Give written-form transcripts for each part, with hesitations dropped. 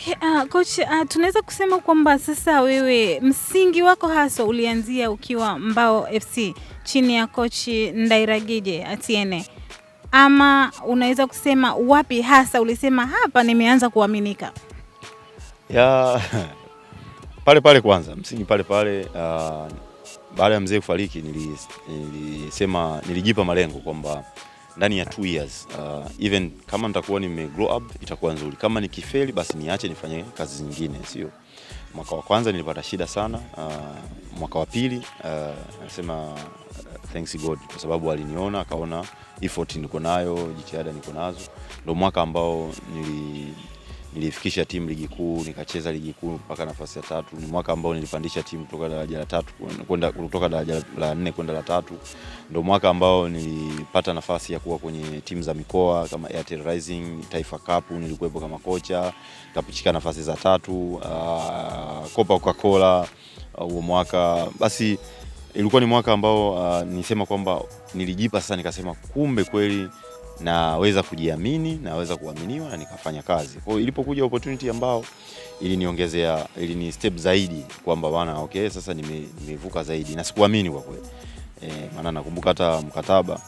Okay, coach, tunaweza kusema kwamba sasa wewe msingi wako hasa ulianzia ukiwa Mbao FC chini ya coach Ndairagije Atiene, ama unaweza kusema wapi hasa ulisema hapa nimeanza kuaminika? Ya pale pale kwanza, msingi pale pale. Baada ya mzee kufariki nilisema, nilijipa malengo kwamba ndani ya 2 years, even kama nitakuwa nime grow up itakuwa nzuri, kama nikifeli basi niache nifanye kazi zingine, sio. Mwaka wa kwanza nilipata shida sana. Mwaka wa pili, nasema thanks God kwa sababu aliniona, akaona effort niko nayo, jitihada niko nazo. Ndio mwaka ambao nilifikisha timu ligi kuu, nikacheza ligi kuu mpaka nafasi ya tatu. Ni mwaka ambao nilipandisha timu kutoka daraja la tatu kwenda, kutoka daraja la nne kwenda la tatu. Ndio mwaka ambao nilipata nafasi ya kuwa kwenye timu za mikoa kama Airtel Rising, Taifa Cup nilikuwepo kama kocha, nikashika nafasi za tatu, Copa Coca-Cola huo mwaka. Basi ilikuwa ni mwaka ambao nisema kwamba nilijipa sasa, nikasema kumbe kweli naweza kujiamini, naweza kuaminiwa na nikafanya kazi. Kwa hiyo ilipokuja opportunity ambao iliniongezea, ilini step zaidi kwamba bana, okay, sasa nimevuka zaidi na sikuamini kwa kweli. Maana nakumbuka hata mkataba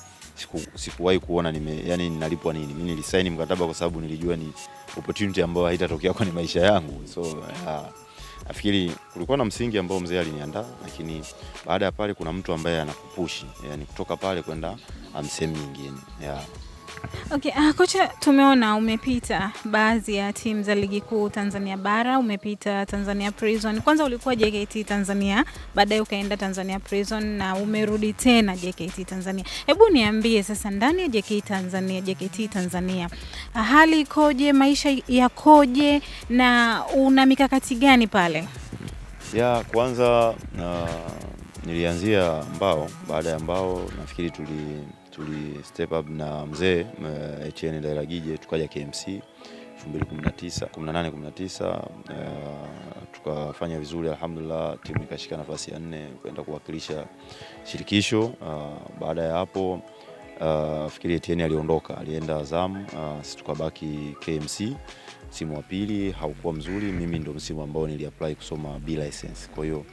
sikuwahi kuona yani ninalipwa nini. Mimi nilisaini mkataba kwa sababu nilijua ni opportunity ambayo haitatokea kwenye maisha yangu. So nafikiri kulikuwa na msingi ambao mzee aliniandaa, lakini baada ya pale kuna mtu ambaye anakupush, yani kutoka pale kwenda sehemu nyingine. Yeah. Okay, kocha, tumeona umepita baadhi ya timu za ligi kuu Tanzania bara, umepita Tanzania Prison. Kwanza ulikuwa JKT Tanzania, baadaye ukaenda Tanzania Prison na umerudi tena JKT Tanzania. Hebu niambie sasa, ndani ya JKT Tanzania, hali ikoje, maisha yakoje na una mikakati gani pale? Ya kwanza, nilianzia Mbao. Baada ya Mbao nafikiri tuli step up na mzee Etienne Ndairagije, tukaja KMC 2019 18 19, tukafanya vizuri alhamdulillah, timu ikashika nafasi ya nne kwenda kuwakilisha shirikisho. Baada ya hapo, fikiri Etienne aliondoka, alienda Azam, sisi tukabaki KMC. Msimu wa pili haukuwa mzuri, mimi ndo msimu ambao nili apply kusoma B license, kwa hiyo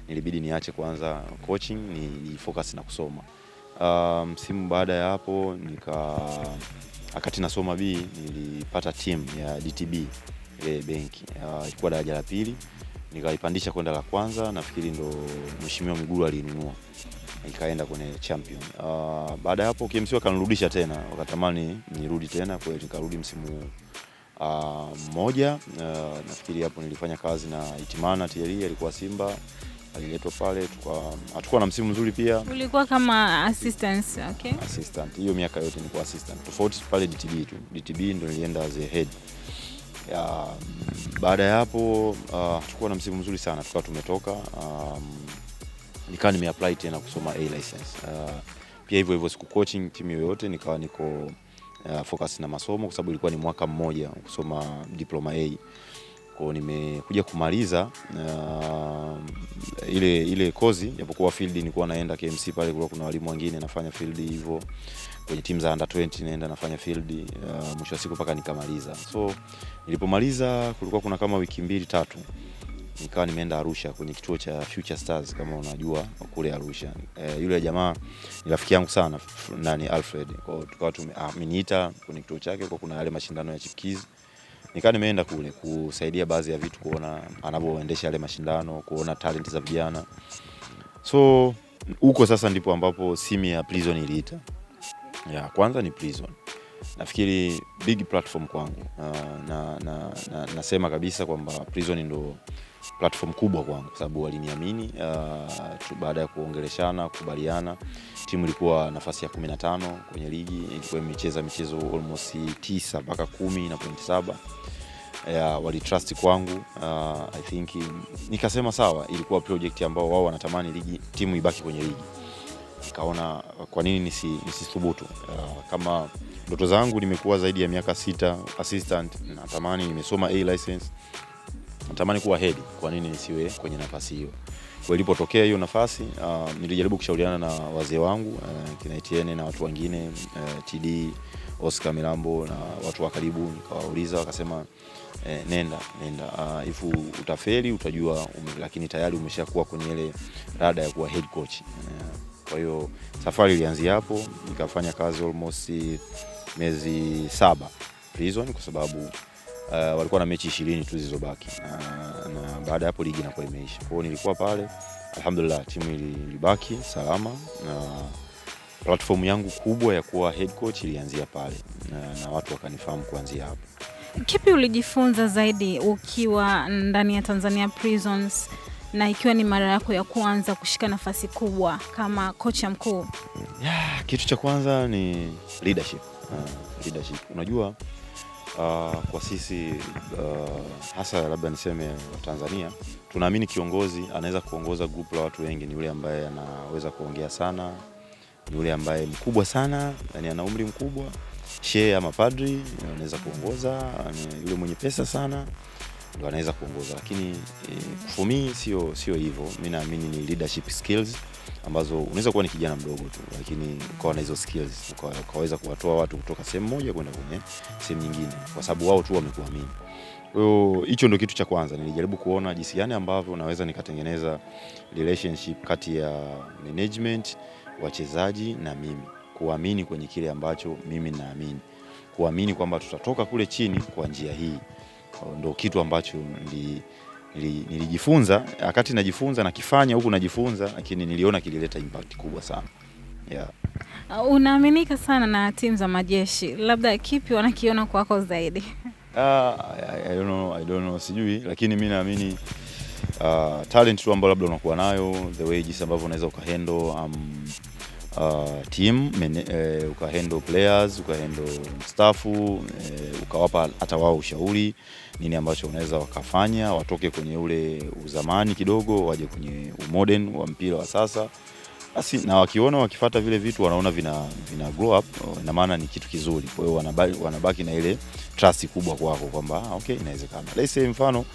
nilibidi niache kwanza coaching ni focus na kusoma. Msimu baada ya hapo wakati nasoma B nilipata timu ya DTB, ile benki, ilikuwa daraja la pili, nikaipandisha kwenda la kwanza. Nafikiri ndo Mheshimiwa Mwigulu alinunua ikaenda kwenye champion. Baada ya hapo KMC wakanirudisha tena, wakatamani nirudi tena, kwa hiyo nikarudi msimu mmoja. Nafikiri hapo nilifanya kazi na Itimana TLE, alikuwa Simba, aliletwa pale, hatukuwa na msimu mzuri pia. Ulikuwa kama assistant, okay? Assistant. Hiyo miaka yote nilikuwa assistant. Tofauti pale DTB tu. DTB ndo nilienda as a head. Ya, baada ya hapo hatukuwa na msimu mzuri sana, tukawa tumetoka, nikawa nimeapply tena kusoma A license. Pia hivyo hivyo siku coaching timu yoyote, nikawa niko focus na masomo kwa sababu ilikuwa ni mwaka mmoja kusoma diploma A. Kwa nimekuja kumaliza ile kozi, japokuwa field nilikuwa naenda KMC pale, kulikuwa kuna walimu wengine nafanya field hivyo kwenye timu za under 20 naenda nafanya field, mwisho wa siku mpaka nikamaliza. So nilipomaliza kulikuwa kuna kama wiki mbili tatu, nikawa nimeenda Arusha kwenye kituo cha Future Stars, kama unajua kule Arusha. Yule jamaa ni rafiki yangu sana, nani, Alfred. Kwa hiyo tukawa ameniita kwenye kituo chake kwa kuna yale mashindano ya chipukizi. Nikawa nimeenda kule kusaidia baadhi ya vitu, kuona anavyoendesha yale mashindano, kuona talent za vijana. So huko sasa ndipo ambapo simu ya Prison iliita. Ya kwanza ni Prison. Nafikiri big platform kwangu. Na nasema kabisa kwamba Prison ndo platform kubwa kwangu kwa sababu waliniamini, baada ya kuongeleshana, kukubaliana, timu ilikuwa nafasi ya 15 kwenye ligi, ilikuwa imecheza michezo almost 9 mpaka 10 na point 7. Ya, walitrust kwangu, I think nikasema sawa, ilikuwa project ambao wao wanatamani ligi timu ibaki kwenye ligi. Nikaona kwa nini nisithubutu? Kama ndoto zangu nimekuwa zaidi ya miaka 6 assistant, natamani nimesoma A license, natamani kuwa head, kwa nini nisiwe kwenye nafasi hiyo? Kwa ilipotokea hiyo nafasi, nilijaribu kushauriana na wazee wangu, kina Etienne na watu wengine, TD, Oscar Milambo na watu wa karibu, nikawauliza, wakasema Nenda nenda, if utafeli utajua lakini tayari umeshakuwa kwenye ile rada ya kuwa head coach. Kwa hiyo safari ilianzia hapo, nikafanya kazi almost miezi 7 Prison kwa sababu walikuwa na mechi 20 tu zilizobaki, na baada ya hapo ligi inakuwa imeisha. Kwa hiyo nilikuwa pale, alhamdulillah timu ilibaki salama na platform yangu kubwa ya kuwa head coach ilianzia pale na watu wakanifahamu kuanzia hapo. Kipi ulijifunza zaidi ukiwa ndani ya Tanzania Prisons na ikiwa ni mara yako ya kwanza kushika nafasi kubwa kama kocha mkuu? Yeah, kitu cha kwanza ni leadership. Leadership. Unajua kwa sisi hasa labda niseme wa Tanzania tunaamini kiongozi anaweza kuongoza group la watu wengi ni yule ambaye anaweza kuongea sana, ni yule ambaye mkubwa sana, yani ana umri mkubwa, shehe ama padri anaweza kuongoza, yule mwenye pesa sana ndo anaweza kuongoza, lakini for me sio hivyo. Mimi naamini ni leadership skills ambazo unaweza kuwa ni kijana mdogo tu, lakini ukawa na hizo skills ukaweza kuwatoa watu kutoka sehemu moja kwenda kwenye sehemu nyingine, kwa sababu wao tu wamekuamini. Kwa hiyo hicho ndio kitu cha kwanza, nilijaribu kuona jinsi gani ambavyo naweza nikatengeneza relationship kati ya management, wachezaji na mimi, kuamini kwenye kile ambacho mimi naamini, kuamini kwamba tutatoka kule chini kwa njia hii. Ndio kitu ambacho nilijifunza wakati najifunza nakifanya huku najifunza, lakini niliona kilileta impact kubwa sana, yeah. Unaaminika sana na timu za majeshi, labda kipi wanakiona kwako zaidi? I don't know, I don't know, sijui, lakini mi naamini talent tu ambayo labda unakuwa nayo, the way jinsi ambavyo unaweza ukahandle team ukahandle players, ukahandle staff, ukawapa hata wao ushauri nini ambacho unaweza wakafanya watoke kwenye ule uzamani kidogo waje kwenye umodern wa mpira wa sasa. Basi na wakiona wakifata vile vitu wanaona vina grow up, ina maana ni kitu kizuri. Kwa hiyo wanabaki na ile trust kubwa kwako kwamba okay, inawezekana. Let's say mfano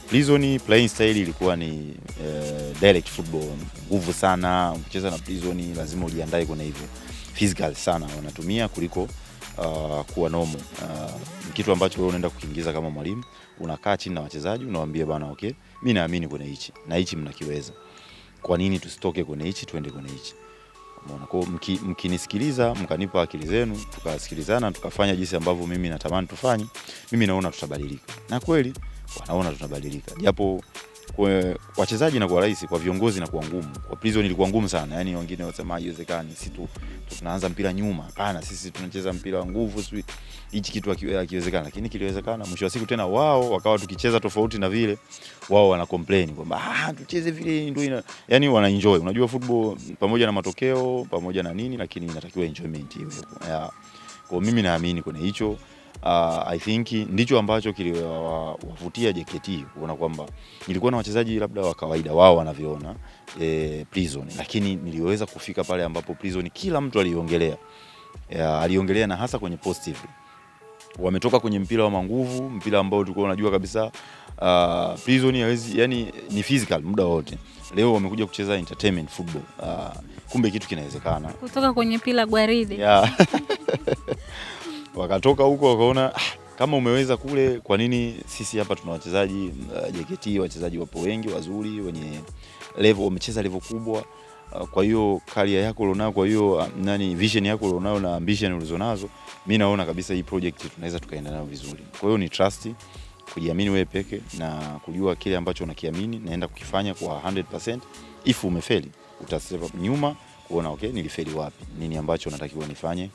Prison playing style ilikuwa ni direct football, nguvu sana. Ukicheza na Prison lazima ujiandae kuna hivyo physical sana wanatumia kuliko kuwa normal. Kitu ambacho wewe unaenda kukiingiza kama mwalimu, unakaa chini na wachezaji unawaambia bana, okay, mimi naamini kwenye hichi na hichi mnakiweza, kwa nini tusitoke kwenye hichi tuende kwenye hichi? Umeona? Kwa mkinisikiliza mkanipa akili zenu tukasikilizana tukafanya jinsi ambavyo mimi natamani tufanye, mimi naona tutabadilika. Na kweli wanaona tunabadilika, japo kwa wachezaji inakuwa rahisi, kwa viongozi inakuwa ngumu. Kwa Prison ilikuwa ngumu sana, yani wengine wasema haiwezekani, sisi tu tunaanza mpira nyuma, hapana, sisi tunacheza mpira wa nguvu, sisi hichi kitu hakiwezekana, lakini kiliwezekana. Mwisho wa siku tena wao wakawa tukicheza tofauti na vile wao wana complain kwamba tucheze vile ndio ina, yani wana enjoy. Unajua football pamoja na matokeo pamoja na nini, lakini inatakiwa enjoyment iwe. Yeah. Kwa mimi naamini kwenye hicho. I think ndicho ambacho kiliwavutia JKT kuona kwamba nilikuwa na wachezaji labda wa kawaida wao wanavyoona Prison, lakini niliweza kufika pale ambapo Prison kila mtu aliongelea, aliongelea na hasa kwenye positive. Wametoka kwenye mpira wa manguvu, mpira ambao tulikuwa unajua kabisa Prison hawezi, yani ni physical muda wote. Leo wamekuja kucheza entertainment football. Kumbe kitu kinawezekana. Kutoka kwenye pila gwaride. Yeah. Wakatoka huko wakaona kama umeweza kule, kwa nini sisi hapa tuna wachezaji JKT, wachezaji wapo wengi wazuri wenye level, wamecheza level kubwa. Kwa hiyo career yako ulionayo, kwa hiyo nani vision yako ulionayo na ambition ulizonazo, mimi naona kabisa hii project tunaweza tukaenda nayo vizuri. Kwa hiyo ni trust, kujiamini wewe peke na kujua kile ambacho unakiamini naenda kukifanya kwa 100%. If umefeli uta step up nyuma kuona okay, nilifeli wapi, nini ambacho natakiwa nifanye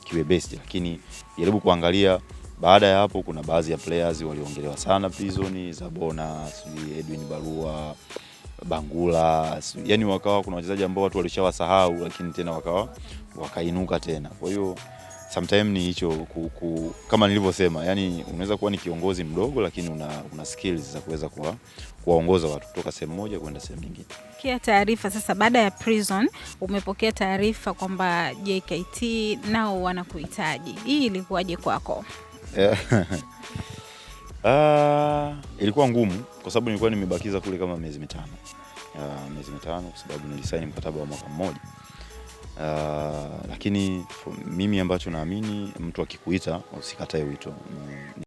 kiwe best. Lakini jaribu kuangalia baada ya hapo, kuna baadhi ya players waliongelewa sana Prison, Zabona, sijui Edwin Barua, Bangula, yani wakawa kuna wachezaji ambao watu walishawasahau, lakini tena wakawa wakainuka tena. Kwa hiyo sometime ni hicho kama nilivyosema, yani unaweza kuwa ni kiongozi mdogo lakini una skills za kuweza kuwaongoza watu kutoka sehemu moja kwenda sehemu nyingine. Pokea taarifa sasa, baada ya Prison umepokea taarifa kwamba JKT nao wanakuhitaji. Hii ilikuwaje kwako? Ilikuwa ngumu kwa sababu nilikuwa nimebakiza kule kama miezi mitano. Miezi mitano kwa sababu nilisaini mkataba wa mwaka mmoja. Lakini mimi ambacho naamini, mtu akikuita usikatae wito.